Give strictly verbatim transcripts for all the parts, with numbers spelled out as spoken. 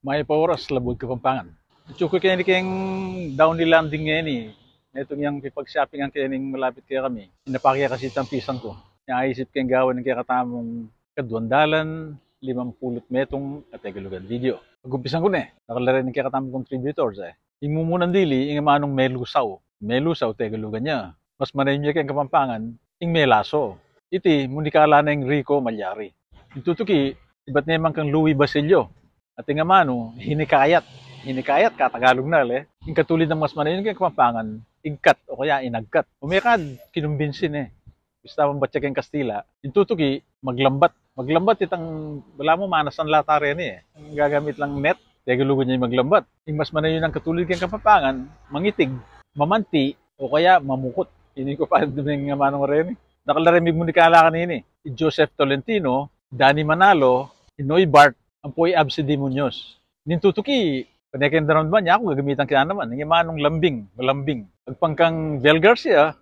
Mayap a oras, Labuad Kapampangan. Atyu ku keni keng Downey Landing ngeni. Netung yang pipag-shoppingan keni malapit kekami. Inapake kasi itang pisang ku. Nya aisip keng gawan ing kekatamung kaduang dalan limampulu't metung a Tegalugan video. Pag-umpisan ku ne, dakal la reni ing kekatamung contributors, e. Ing mumunang dili, ing amanung melusaw. Melusaw, Tegalugan ya. Mas manayun ya keng Kapampangan ing melaso. Iti, munikala na ing Rico Malyari. Ing tutuki, ibat ne man kang Louis Basilio. At ing amanu, hinikayat. Hinikayat, katagalug na, le. Ing katulid nang mas manayun keng Kapampangan, igkat o kaya inagkat. Umekad, kinumbinsi ne. Bista man batse keng Kastila. Ing tutuki, maglambat. Maglambat itang, balamu manasan la ta reni, e. Ing gagamit lang net, Tegalugan ya ing maglambat. Ing mas manayun a katulid keng Kapampangan, mangitig, mamanti, o kaya mamukut. Ini ku pa rin ing amanung reni. Dakal la reni migmunikala kanini. I Joseph Tolentino, Danny Manalo, i Noy Bart, ampo i Absi Dimuños. Ning tutuki, pane keng daramdaman ya ku, gagamitan ke na naman. Ing amanung lambing, malambing. Agpang kang Vel Garcia,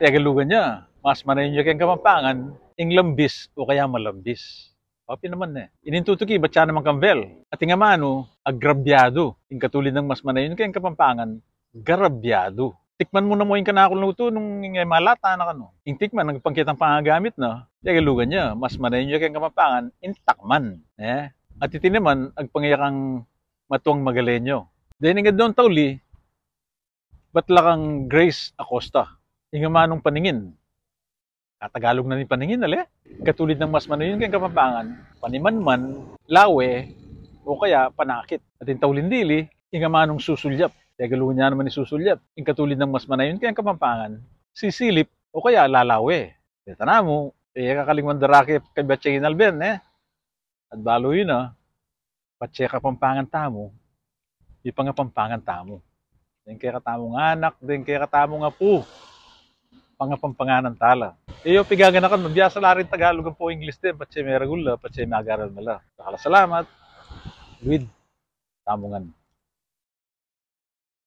Tegalugan ya. Mas manayun ya keng Kapampangan ing lambis o kaya malambis. Papi naman ne. Ining tutuki, batse naman kang Vel. At ing amanu, agrabyadu. Ing katulid nang mas manayun keng Kapampangan, garabyadu. Tikman mu na mu ing kanakung lutu nung ing e malata na kanu. Ing tikman, agpang ketang pangagamit na, Tegalugan ya, mas manayun ya keng Kapampangan ing takman, e. At iti naman, agpang kekang matuang Magalenyo. Deni ing adwang tauli, bat la kang Grace Acosta. Ing amanung paningin, katagalug na ning paningin, ale? Katulid nang mas manayun keng Kapampangan, panimanman, lawe, o kaya panakit. At ing tauling dili, ing amanung susulyap. Tegalugan ya naman ing susulyap. Ing katulid nang mas manayun keng Kapampangan, sisilip, o kaya lalawe. Deta namu, e kakalingwan darake kabatse ing Alben, e. At balu yu na, patse Kapampangan tamu, ipangapampangan tamu. Deng kekatamung anak, deng kekatamung apu, pangapampanganan ta la. E yu pigaganakan, mabiasa la ring Tagalog ampo English de, patse meragul la, patse magaral na la. Dakal a salamat, luid tamu ngan.